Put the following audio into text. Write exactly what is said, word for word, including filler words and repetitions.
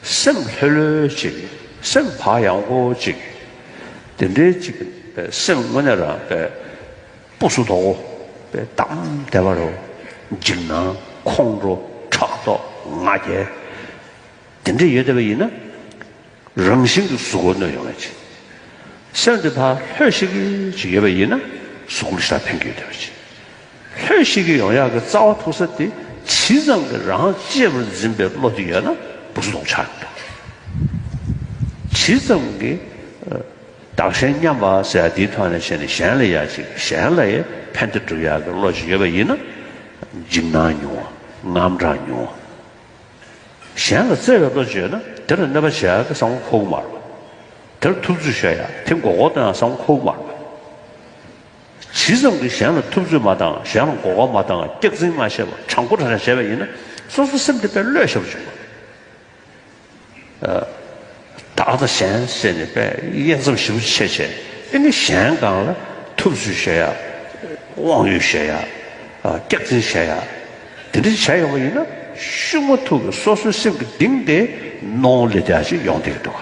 སེམས་ལྷོད་ལྷོད་ཅིག་སེམས་བག་ཡངས་པོ་ཅིག་དེ་འདྲའི་ཅིག་པའི་སེམས་དངོས་གནས་རང་པའི་སྤུ་སུ་དོག་པའི་གཏམ་བདེ་བ་རོ། འཇིགས་སྣང་ཁོང་ཁྲོ་ཕྲག་དོག་ང་རྒྱལ་དེ་འདྲ་ཡོད་བསྡད་པ་ཡིན་ན། རང་བཞིན་གྱི་གཟུགས་པོ་གནོད་ཡོང་བའི་ཕྱིར། སེམས་དེ་ཕར་ལྷོད་ཤིག་གི་ཅིག་ཡོད་པ་ཡིན་ན་གཟུགས་པོ་ལ་ཞེ་དྲག་ཕན་གྱི་ཡོད་བསྡད་པའི་ཕྱིར། ལྷོད་ཤིག་གི་ཡོང་ཡག་གི་རྩ་བ་ཐུག་ས་དེ་ཇི་ཙམ་གྱི་རང་གཅེས་པར་འཛིན་པའི་བློ་དེ་ཡོད་ན་སྤུ་སུ་དོག་ཆགས་ཡོང་འདུག་ཇི་ཙམ་གྱི་བདག་གཞན་མཉམ་པ་ཟེར་ཡ་དེའི་ཐོག་ནས་བྱས་ནས་གཞན་ལ་ཡ་ཅིག་གཞན་ལ་ཡ་ཕན་བདེ་སྒྲུབ་ཡག་གི་བློ་ཅིག་ཡོད་པ་ཡིན་ན་འཇིགས་སྣང་ཉུང་བ། དངངས་སྐྲག་ཉུང་བ། གཞན་ལ་བརྩེ་བའི་བློ་ཅིག་ཡོད་ན་དེ་ལ་གནོད་པ་བྱེད་ཡག་གི་བསམ་བློ་འཁོར་གི་མ་རེད་པ། དེར་ཐུབ་ཚོད་བྱེད་ཡག་དེ་མགོ་སྐོར་གཏོང་ཡག་བསམ་བློ་འཁོར་གི་མ་རེད་པ། ཇི་ཙམ་གྱིས་གཞན་ལ་ཐུབ་ཚོད་མ་བཏང་གཞན་ལ་མགོ་སྐོར་མ་བཏང་སྐྱག་རྫུན་མ་བཤད་པ་དྲང་པོ་དྲང་བཞག་བྱས་པ་ཡིན་ན་སོ་སོ་སེམས་དེ་དཔེ་ལྷོད་ཤོར་བྱུང་བ། བདག་དང་གཞན་ཟེར་ནས་དཔེ་དབྱེ་མཚམས་ཞེ་པོ་ཅིག་ཕྱེ་བྱས་ཨེ་ནི་གཞན་སྒང་ལ་ཐུབ་ཚོད་བྱེད་ཡག་དབང་ཡོད་བྱེད་ཡག་སྐྱག་རྫུན་བྱེད་ཡག་དེ་འདྲ་བྱས་ཡོང་བ་ཡིན་ན་ཤུགས་མ་ཐུག་གི་སོ་སོའི་སེམས་ཀྱི་གཏིང་དེ་གནོང་ལེ་དེ་ཅིག་ཡོང་བསྡད་ཀྱི་འདུག